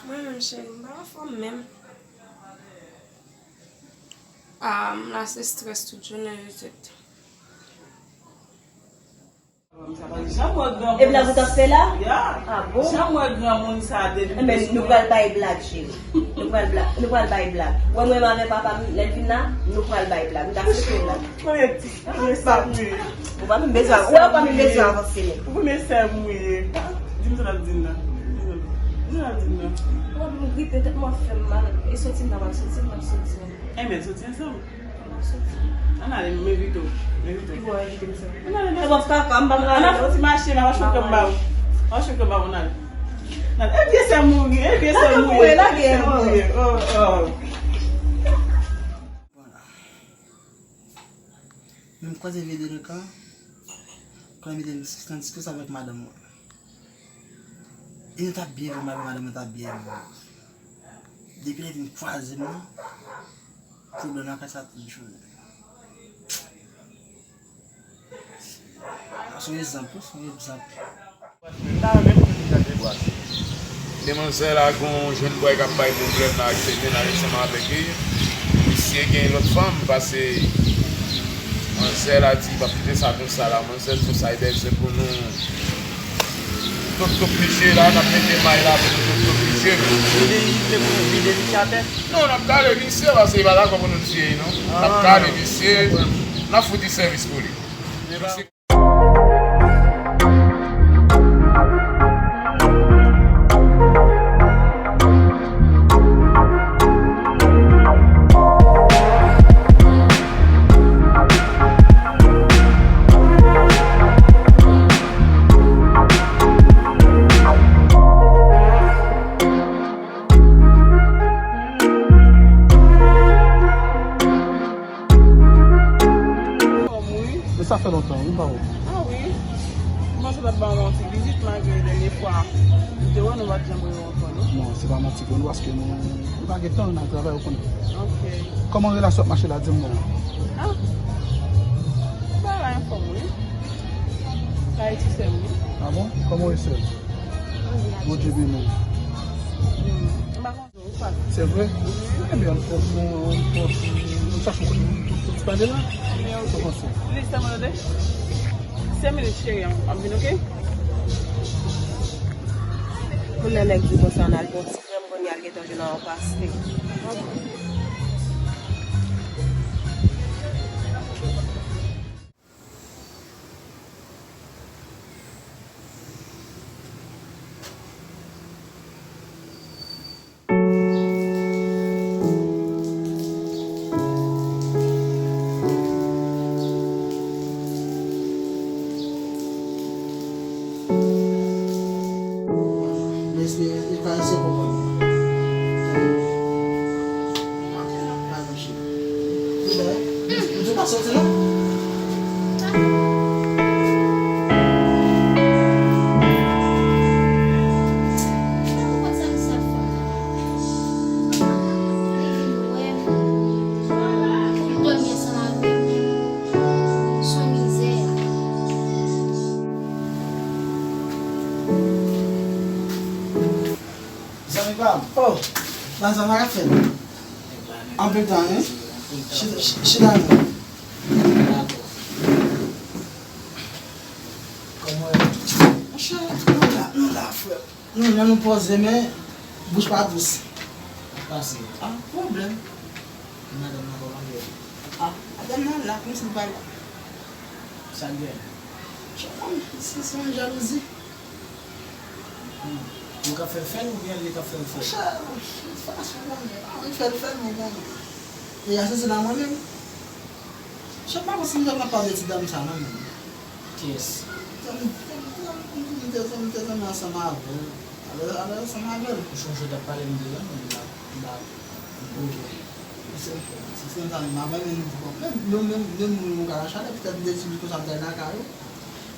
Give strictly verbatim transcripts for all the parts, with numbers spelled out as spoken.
Mwen menm cheri, m pa anfòm menm. Ah, m la se strès tout jounen yo tèt. Janm wè granmoun. E blag ou t ap fè la? Ya. Ah bon? Janm wè granmoun sa depi. Enben, nou pral bay blag, cheri. Nou pral bla-, nou pral bay blag. Wè mwen avè papa m, lè l vin la, nou pral bay blag. Nou ta sou blag. Premye ti, premye sè m ye. Ou pa menm bezwen, ou pa menm bezwen avanse menm. Ou premye sè m ye. Di m sa l ap di m nan. Di m sa l ap di m nan. Ou pa menm gripe, tèt mwen ap fè m mal. E soti m ta pral soti, m ap soti. Enben, soti ansanm. Ann ale, m envite w. M envite w. Ann ale, ann ale. Ann ale, fè yon ti mache la, w a choke m ba ou. W a choke m ba ou, ann ale. Ann ale. E vye sè mouri, e vye sè mouri, e vye sè mouri. Oh, oh. Voilà. Men m kwaze vye Derekan, kounye a mete m nan diskisyon avèk madanm mwen. E nou t ap byen viv, m avè madanm mwen t ap byen viv. Depi lè vin kwaze m nan, pwoblèm lakay sa tout jounen. Se yon egzanp, wi, se yon egzanp. Demanzè la gon jèn bòy k ap bay pwoblèm la ak Seyden la ansanm avèk li. Misye gen lòt fanm, pase manzè la di l p ap kite sa konsa la. Manzè di sa e bèzè pou nou. Top top misye la, n ap mete may la pou nou top top misye. Li de, li vle pou nou vide misye atè? Non, n ap kale misye, paske li pa dakò pou nou tiye li, non. N ap kale misye, n ap fout li sèvis pou li. Anfòm, wi. Men sa fè lontan, wi, pa ou. Ah, wi. M panse w t ap ban mwen yon ti vizit, malgre dènye fwa, m te wè nou pa t janm reyè ankò, non? Non, se pa manti, non, paske nou, nou pa gen tan, n al travay, ou konnen. Ok. Kòman relasyon ap mache la, di m non? Ah. Bagay anfòm, wi. Sa e ti sè m, wi. Ah bon? Kòman w ye, sè? Bondye beni w. Hmm. M pa konn. Se vre? Ebyen, ann fòs, nou, ann fòs, nou chache kote pou nou soti pale la. Sa w panse? Li sèlman tande. Senk minit, cheri, m ap vin, oke? Kounye a nèg di konsa, n al pran ti krèm, kounye a l gentan jwenn yon pastè. Mesye, li pa se konprann. Tande. Pa nan chif. Li bay. M di w pa soti non. Zanmi pa m. Oh, Lazare, sa k ap fèt? Anpil tan, wi. Chita, chita non. Kòman w ye? Monchè, nou la, nou la, frè. Nou menm nou poze, men bouch pa dous. Sa k pase? Ah, pwoblèm. Madanm nan kòman l ye? Ah, madanm nan la, kòmsi l pa la. Sa l gen? Chè, se, se yon jalouzi. Hmm. Ou k ap fè l fè l oubyen li k ap fè l fè l? Monchè, fason konnen. Ah, li fè l fè l, mwen konnen. E a sezi nan mwen menm. Chè, m pa konn si m t ap pale de ti dam sa non menm. Kiyès? Zanmi, zanmi, m te, m te zanmi ansanm avè l. Alè, alè ansanm avè l. Ou chonje w t ap pale m de l, non, m pa, m pa. Ok. Se, se, se sa m ap pale, men, bon, menm, menm, menm, menm moun ou ka nan chalè, petèt m te di l konsa m t al lakay ou.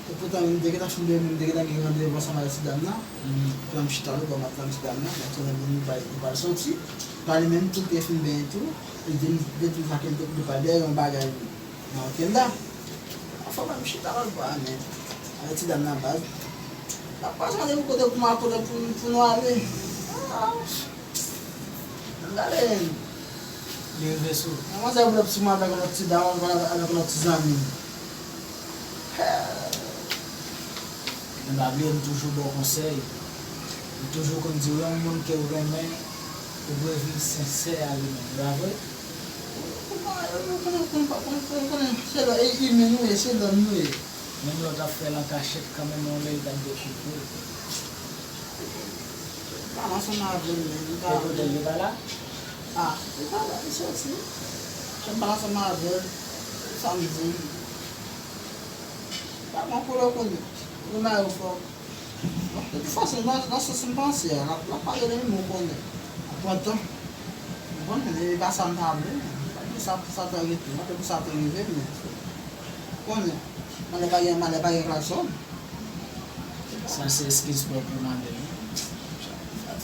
E poutan, m te gentan fin benyen, m te gentan gen randevou ansanm avèk ti dam nan. Epi m chita lòtbò, m ap tann ti dam nan, m ap tann li, li pral, li pral soti. Pale menm tou, li te fin benyen tou. Li di m, li di m sa ke m te pral dèyè yon bagay nan Okenda. Anfen, m chita lòtbò a, men avèk ti dam nan baz. N ap pase randevou kote pou, kote pou, pou nou ale. Ah, gade. Li rive sou. Manzè pran ti mwen avèk lòt ti dam, avèk lòt ti zanmi. Men pa bliye, m toujou ba w konsèy. M toujou konn di w, yon moun ke w renmen, ou dwe viv sensè a li menm, e pa vre? Ou konnen, ou konnen, ou konnen, ou konnen, ou konnen, se lè, e imen nou ye, se lòm nou ye. Menm lè w t ap fè l an kachèt, kanmenm yon lè li t ap dekouvri w. Pale ansanm avè l, men li pa. E kote l, li pa la? Ah, li pa la, li soti. Jan m pale ansanm avè l, sa m di l. Pa pran koulè konnen. Li mare w fò. Bon, de tout fason, nan, nan sans m panse a, l ap, l ap pale de moun ou konnen. L ap pran tan. Ou konprann? E pa sa m ta vle. M pa di sa pou sa ta rete. M pa vle pou sa ta rive, men. Ou konnen. Malè pa gen, malè pa gen klakson. Sa se eskiz pwòp ou mande m.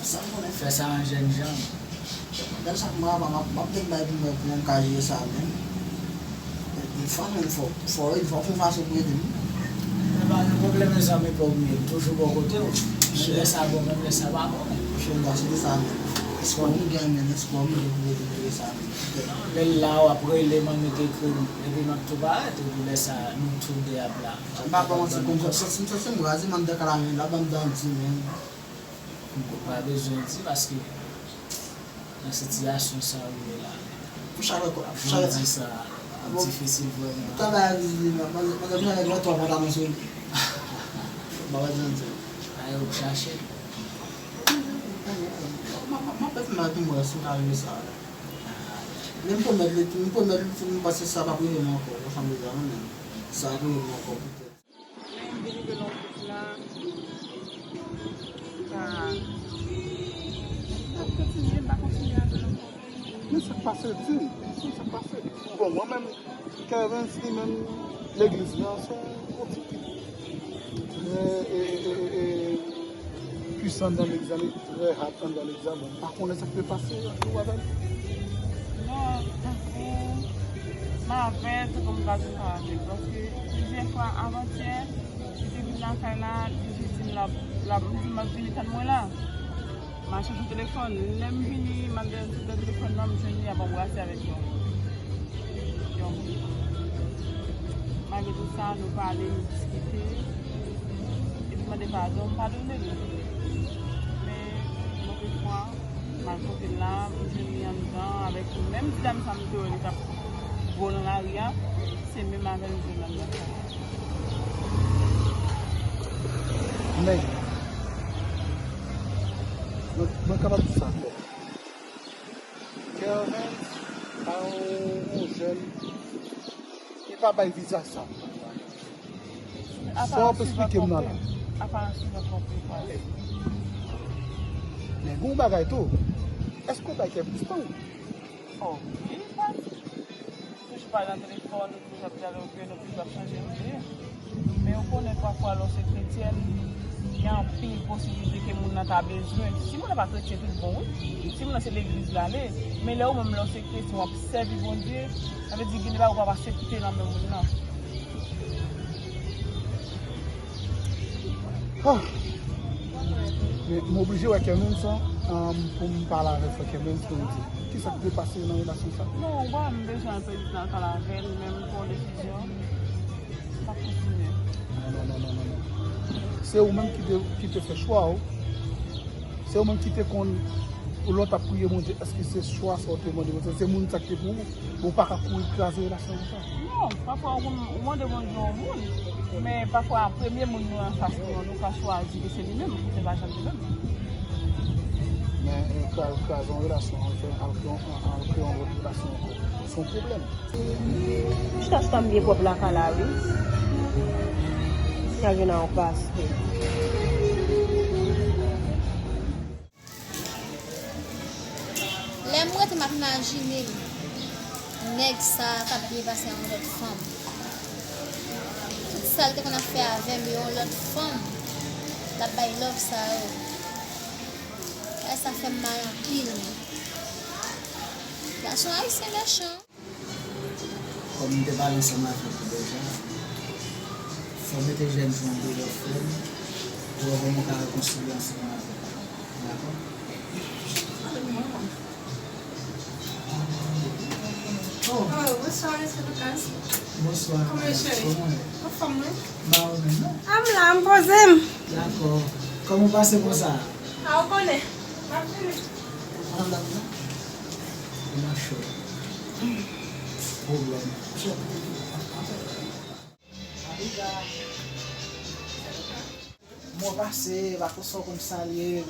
Fè sa an jèn jan. Gade sa pou mwen, m ap, m ap, m ap met bay pou mwen, pou mwen ka jere sa menm. Fò menm, fò, fò, fò fè yon fason pou ede m. Men pa gen pwoblèm, mezanmi, pa bliye, m toujou bò kote w. Menm lè sa bon, menm lè sa pa bon. Monchè, m pa sou sa menm. Espwa m gen, men espwa m gen pou ede m jere sa menm. Lè l la, w ap rele m, an mete ekri m. Epi m ap tou parèt, epi lè sa, nou tou de ap la. M pa ba w manti, konn sa, m santi m kraze, m anndan kay la, men la, ban m dan di, men. M pa bezwen di, paske nan sitiyasyon sa ou ye la, pou chalè kò, pou chalè. Jodi sa, ap difisil vrèman. Travay a di, madanm chalè gen twa pantalon sou li. Ba w di. Ayo, chache. M ap fè mal pou mwen si m ta rive sa. Men m pwomèt li, m pwomèt li, m panse sa p ap rive m ankò, ou konprann sa, men sa ap rive m ankò poutèt. Men m vin rive nan wout la. Ah. M ap kontinye, m pa kontinye avè l ankò. Men sa k pase, di m, di m sa k pase. Bon, mwen menm, Kervens, li menm, legliz lan, se yon, yon ti kit. Trè, e, e, e, e, pwisan nan legliz la, li trè hat anndan legliz la. Bon, m pa konnen sa k te pase ant ou avè l. Non, tankou m avè l, tankou m pa di m pa avè l. Paske plizyè fwa avantyè, li te vin lakay la, li te di m l ap, l ap, li di m ap vini tann mwen la. M al chèche telefòn. Lè m vini, m al dèyè, dèyè telefòn nan, m jwenn li ap anbrase avèk yon, yon moun. Malgre tout sa, nou pale, nou diskite. Epi mande padon, m padone l. Men, lòt fwa, m al kote l la, m jwenn li anndan avèk menm ti dam sa m te wè li t ap gwo nan lari a, se menm avè l m jwenn anndan sa. Men, mwen, mwen kapab di sa klè. Kervens pa yon, yon jèn ki pa bay vizaj sa. Sa w ap eksplike m nan la. Aparans li nan twonpe, twonpe. Men gen yon bagay tou. Èske w bay Kervens tan w? Oh, li pa toujou pale nan telefòn, nou toujou ap dyaloge, nou toujou ap chanje ide. Men ou konnen pafwa lè w se kretyèn, gen anpil posiblite ke moun nan ta bezwen. Si moun nan pa kretyen tout bon, wi. Si moun nan se legliz l ale. Men lè ou menm lè w se kretyen, w ap sèvi Bondye, sa vle di gen de bagay ou p ap aksepte nan men moun nan. Ah! Men m oblije wè Kervens, um, pou m pale avèk frè Kervens pou m di kisa k te pase nan relasyon sa. Non, ou pa, m bezwen pèdi tan pale avè l, men m pran yon desizyon. M p ap kontinye. Non, non, non, non, non, non. Se ou menm ki te, ki te fè chwa w. Se ou menm ki te konn, lè w t ap priye Bondye, èske se chwa sa w te mande Bondye? Se moun sa ki te pou ou. Ou pa ka kouri kraze relasyon konsa. Non, pafwa ou konn, ou mande Bondye yon moun, men pafwa premye moun nou anfas nou an, nou ka chwazi ke se li menm, se pa janm li menm. Men, e, kra-, kraze yon relasyon, al fè, al kreye yon, al kreye yon lòt relasyon ankò, se yon pwoblèm. Chita, chita m byen pwòp lakay la, wi. Chita jwenn a yon pastè. Lè m rete, m ap imajine m nèg sa a k ap byen pase a yon lòt fanm. Tout sa l te konn ap fè avè m yo, yon lòt fanm l ap bay love sa yo. Bagay sa fè m mal anpil, men. Gason ayisyen mechan. Kòm m te pale ansanm avèk ou deja, fò w mete jèn jan an deyò, frè m, pou w wè kòman w ka rekonsilye ansanm avèk li. Dakò? Oh, bonswa, mesye Lucas. Bonswa. Kòman w ye, cheri? Kòman w ye? Anfòm, wi. Ba ou menm, non? Ah, m la, m poze m. Dakò. Kòman w pase konsa? Ah, ou konnen. M ap vini. An la, non? Ou nan cho. Pwoblèm. Cho. Mwen pase, pa konsa w konn salye m.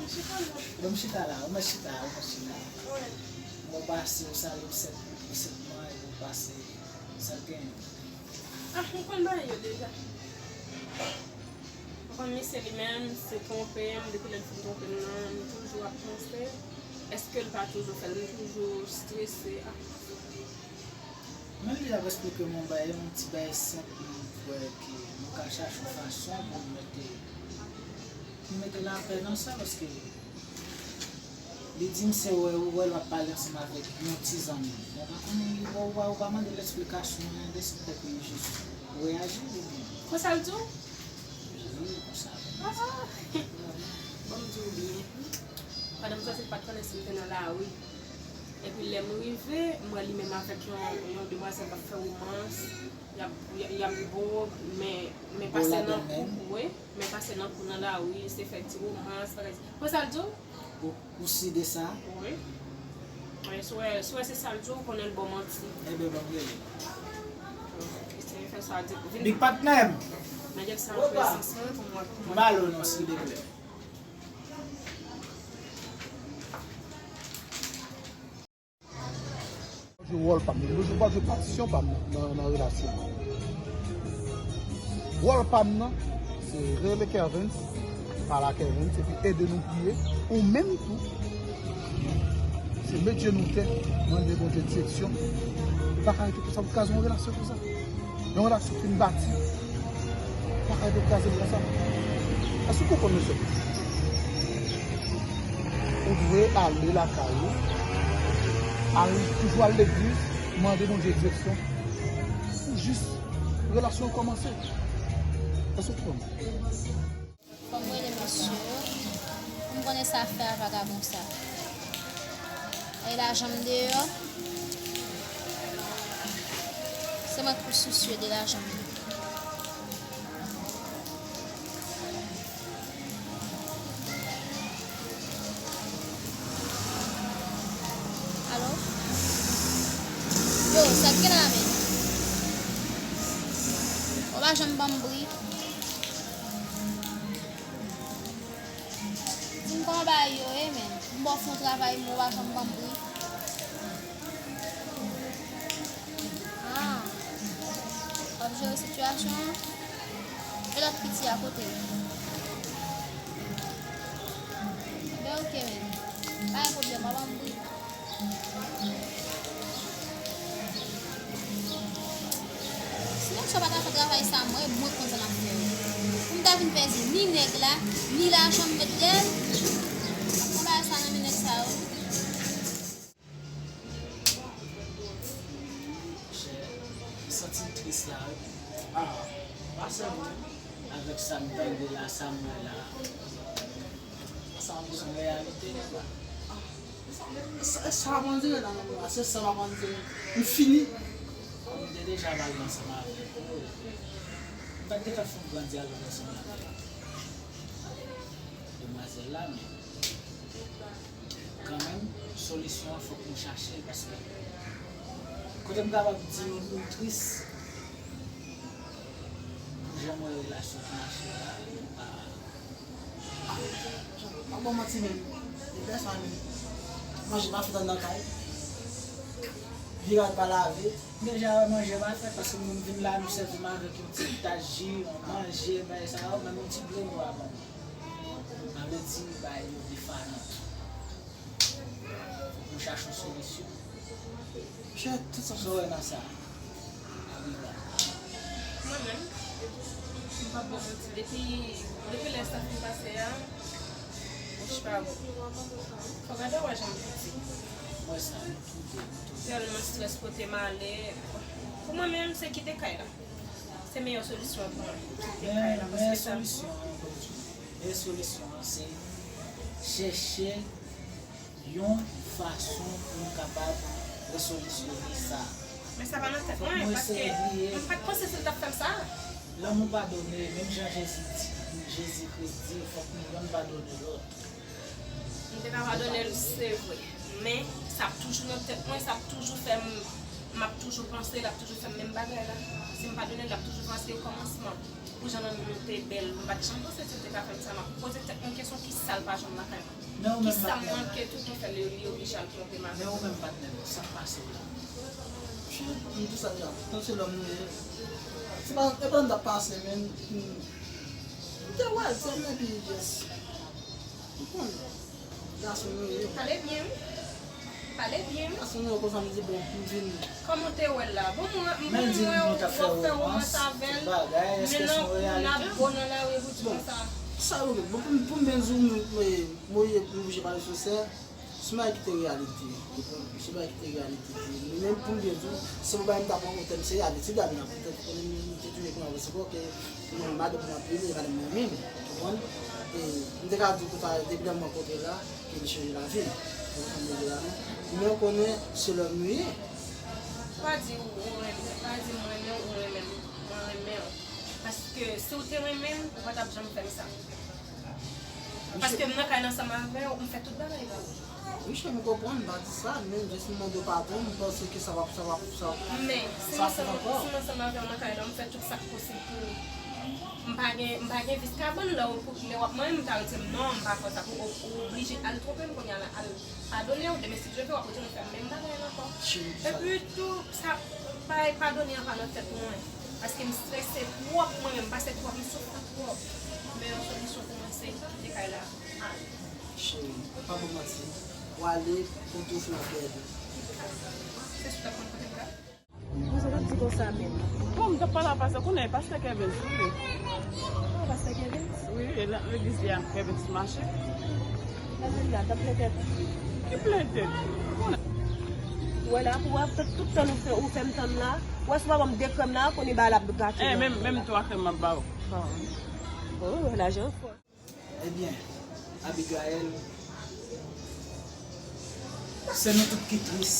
Bon, m chita la, ou mèt chita, ou mèt chita. Mwen pase, ou salye m senp, senpman, epi w pase, sa l genyen? Ah, m konn bagay yo deja. Ou konn misye li menm, se twonpe m, depi lè l fin twonpe m nan, m toujou ap panse. Èske l pa toujou fè l, m toujou strese. Ah. Men li ap esplike m yon bagay, yon ti bagay senp, m kwè ke nou ka chache yon fason pou n mete, pou n mete lapè nan sa, paske li di m se wè, wè l ap pale ansanm avèk yon ti zanmi. Mwen pa konnen, ou pa, ou pa, ou pa mande l eksplikasyon, anyen de, se pèp li jis reyaji, oubyen? Konsa l di w? Wi, konsa. Ah! Bon, m di w byen. Pandan m sòti, m pa t konnen si m te nan lari. Epi lè m rive, m wè li menm avèk yon, yon demwazèl k ap fè womans. Y ap, y ap, y ap bo, men, men pase nan kou, wi, men pase nan kou nan lari, se fè ti womans, bagay. Konsa l di w? Ou, ou si de sa? Wi. Wi, si w wè, si w wè se sa l di w, konnen l ba w manti. Ebyen, ban m rele. Wi, se fè sa di, vin. Big patnè m. Nèg sa ap fè sans mwen pou mwen, pou mwen. M ale non, silvouplè. Jwe wòl pa m, mwen jwe pa, jwe patisyon pa m nan, nan, nan relasyon an. Wòl pa m nan, se rele Kervens, pale a Kervens, epi ede nou priye. Ou menm tou, se met je nou tè, mande Bondye direksyon. Ou pa ka rete konsa, ou kraze yon relasyon konsa. Yon relasyon fin bati, ou pa ka ret kraze l konsa. Èske w konprann, mesye? Ou dwe ale lakay ou, al, toujou al legliz, mande Bondye direksyon. Pou jis relasyon an kòmanse. Èske w konprann? Fò m rele mesye yo pou m konnen sa fè a vagabon sa. E lajan m deyò. Se mwen k pou sousye de lajan m. Alo? Yo, sa k gen la menm? Ou pa janm ban m bri. Di m kòman bagay yo ye, men. M ba w fè yon travay, men w pa janm ban m bri. Ah. W ap jere sitiyasyon an? E lòt piti a kote l? Ben, oke, men. Pa gen pwoblèm, w a ban m bri. Si mesye pa ta fè travay sa, mwen, mwen konn sa m ap fè yo. Pou m ta vin pèdi ni nèg la, ni lajan m met dèyè l, m ap pran bagay sa nan men nèg sa yo. Monchè, m santi m tris la, wi. Ah, pa sèlman avèk sa m tande la, sa m wè la. Sa se yon reyalite, nèg la. Sa, sa pa konn dire nan men mwen, se sa pa konn dire. M fini. M te deja pale ansanm avèk ou. M pa t te ka fè yon gran dyalòg ansanm avèk demwazèl la, men kanmenm, solisyon an fòk nou chache l, paske kote m kapab di nou, nou tris pou jan m wè relasyon ki mache la, nou pa Ah, pa bon manti menm. Depi sa menm. Manje pa fèt anndan kay. Vire al pa lave. M deja wè manje pa fèt paske moun vin la, nou sèvi m avèk yon ti tach ji, yon manje, bagay sa yo, menm yon ti dlo nou a ban m. Sa vle di, bagay yo defayan. Fòk nou chache yon solisyon. Monchè, tout sa sa wè nan sa. Mwen menm, m p ap ba w manti, depi, depi lè sa fin pase a, wouch pa bon. Fò gade wè jan m piti. Mwen sa, nou tou de, nou tou de. Tèlman strès kote m ale. Pou mwen menm, se kite kay la. Se meyè solisyon an pou mwen. Kite kay la, paske sa. Meyè solisyon an, kòm di, meyè solisyon an, se chèche Yon fason pou m kapab resolisyone sa. Men sa pa nan tèt mwen, paske m pa t panse si l t ap fè m sa. Lanmou padone, menm jan Jezi di, Jezi Kris di, fòk nou yonn padone lòt. M te ka padone l, se vre. Men, sa ap toujou nan tèt mwen, sa ap toujou fè m, m ap toujou panse, l ap toujou fè m menm bagay la. Si m padone l, l ap toujou panse okòmansman. Pou jan lanmou nou te bèl, m pa t janm panse si l te ka fè m sa. M ap poze tèt mwen kesyon, kisa l pa jwenn lakay mwen? Kisa m manke tou ki fè li li oblije al twonpe m avè m? Men ou menm patnè m, sa k pase w la? Shit, m di sa deja. Tann se lòm nou ye. Se pa, e pa n t ap pase, men. M te wè l, se m epi just. Ou konn. Gason nou ye. Pale byen wi. Pale byen wi. Gason nou ye, konsa m di bon, m vin. Kòman w te wè l la? Bon, mwen, m bon, mwen, w ap fè womans avè l. Men nan kou n ap bon nan lari pou di konsa. Sa yo, bon, pou m, pou m byen di w, m, m, m oblije pale sou sè. Se bagay ki te reyalite. Se bagay ki te reyalite. Men pou m byen di w, se pou bagay m ta pran kòm tèm serye avè ti dam nan. Petèt konnen m te toujou konn avanse pou ke mwen madanm mwen anpil, e madanm mwen renmen m. Ou konprann? E m te ka di w konsa depi lè m rankontre l la, ke li chanje lavi m. Ou konprann m di la non? Men ou konnen se lòm nou ye. Pa di ou renmen, pa di m renmen w, ou renmen m. Mwen renmen w. Paske si w te renmen m, ou pa t ap janm fè m sa. Paske m nan kay la ansanm avè w, m fè tout bagay pou ou. Wi cheri, m konprann, m pa di sa, men just m mande w padon, m panse ke sa p ap, sa p ap, sa p ap fèt ankò. Men, si m ansanm, si m ansanm avè w nan kay la, m fè tout sa k posib pou ou. M pa gen, m pa gen vis kabann lè w, lè w ap manyen m, m ta rete m non, m pa fè sa pou ou, ou oblije al twonpe m kounye a la, al padone w, demen si Dye vle w ap retounen fè menm bagay la ankò. Epi tou, sa, bagay padone an pa nan tèt mwen. Paske m strese twòp mwen menm, m pase twòp, m soufri twòp. Meyè solisyon pou mwen se kite kay la ale. Cheri, pa pou manti, w ale pou tou fè yon pèdi. Se sou tèt mwen kote m pral. Bon, sa t ap di konsa menm. Bon, m t ap pale a pastè, kounye a e pastè Kevens wi. Oh, pastè Kevens? Wi, e nan legliz li a Kevens mache. Nan legliz la, t ap plen tèt. Ki plen tèt? Ou wè la, pou w ap tann tout tan nou fè, ou fè m tann la. Ou wè si w pa ban m de krèm la, kounye bagay la ap gate. Eh, menm, menm twa krèm m ap ba w. Bon. Oh, lajan fò. Ebyen, Abigaël, se nou tout ki tris,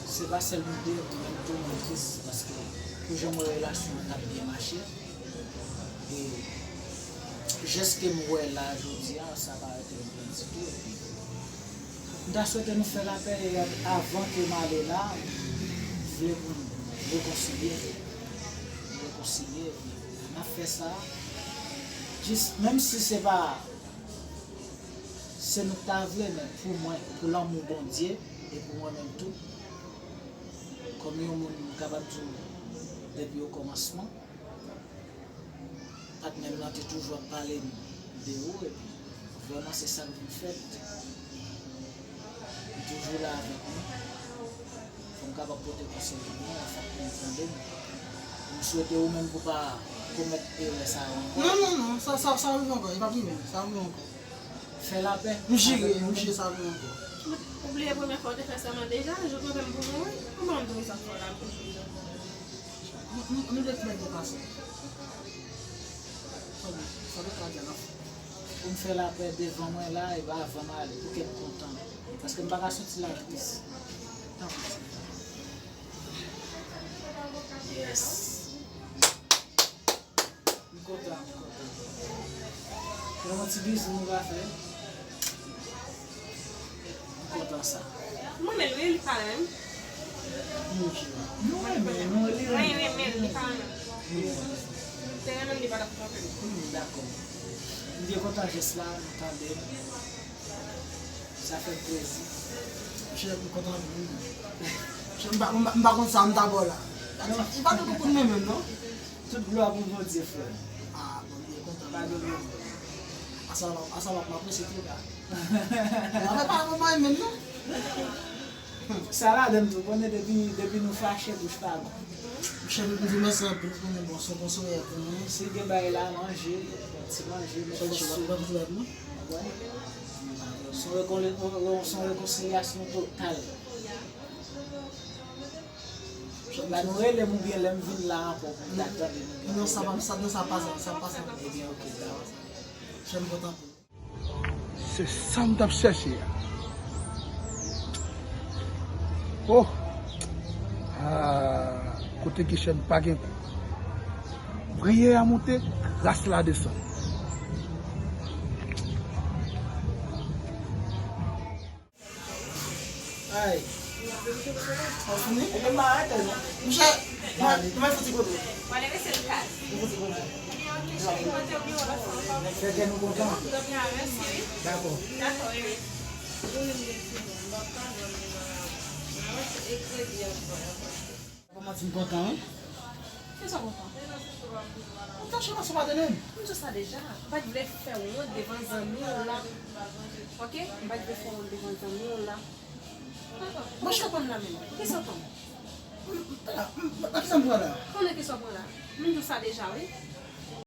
se pa sèl nou de, ou menm tou mwen tris, paske pou jan m wè relasyon an t ap byen mache, e jès ke m wè la jodi a, sa pa rete m byen ditou, epi m ta swete nou fè lapè, e avan ke m ale la, m vle pou n rekonsilye, rekonsilye, epi n ap fè sa, jis, menm si se pa se nou k ta vle, men pou mwen, pou lanmou Bondye e pou mwen menm tou, kòm yon moun m kapab di w depi okòmansman, patnè m nan te toujou ap pale m de ou, epi vrèman se sa k vin fèt. Ou toujou la avèk mwen. Fò m kapab pote konsèy pou mwen, fòk moun tande m. M swete ou menm pou pa komèt erè sa yo ankò. Non, non, non, sa, sa, sa rive ankò, e p ap rive, sa rive ankò. Fè lapè. M jire, m jire sa rive ankò. Ou bliye premye fwa w te fè sèman deja, jou twonpe m pou mouri, kòman m dwe sa fè w la pou jou. M, m, m vle ti bagay te pase. Sa, sa te ka di a la fen. Pou m fè lapè devan mwen la, e pa avan m ale, pou kè m kontan. Paske m pa ka soti la tris. Tanpri. Yes. M kontan, m kontan. Gen yon ti bizou nou ka fè. M kontan sa. M renmen l wi, li pa renmen m. Nou renmen, nou li renmen. Mwen renmen l, li pa renmen m. M te renmen l, li pa t ap twonpe m. Hmm, dakò. M byen kontan jès la, nou tande m. Sa fè m plezi. Monchè, m kontan anpil wi. Monchè, m pa, m pa, m pa konn sa m ta ba w la. Li pa t tou pou m menm non. Tout glwa pou Bondye, frè m. Ah, Bondye kontan. Pa gen pwoblèm. Asa w ap, asa w ap m apresye tou la. Afè pa pou mwen menm non. Sa ladann tou, konnen depi, depi nou fache, bouch pa bon. Monchè, m di w mèsi anpil pou mwen, bon, se yon konseye pou mwen. Si gen bagay la, manje, ti manje, men fòs sou. Wè. Se yon rekon-, se yon rekonsilyasyon total. Ba nou rele m oubyen lè m vin la ankò pou m ta tande nou gen pwoblèm. Non, sa pa, sa, non, sa pa sa, sa pa sa. Ebyen, oke, dakò. Chè m kontan pou. Se sa m t ap chèche a. Oh! Ah, kote ki chèn pa gen kou. Priyè a monte, gras la desann. Ay. Ou fini? Mwen, mwen fè ti kote. Fè kè nou kontan. Dakò. Kòman ti m kontan, wi? Kisa w kontan? Ou tache mache pa tande m. M di w sa deja. M pa t vle fè w wont devan zanmi w la. Oke? M pa t vle fè w wont devan zanmi w la. Mwen chè konn la menm. Kisa w konn? Nan kisa m pran la? Konnen kisa w pran la. M di w sa deja, wi.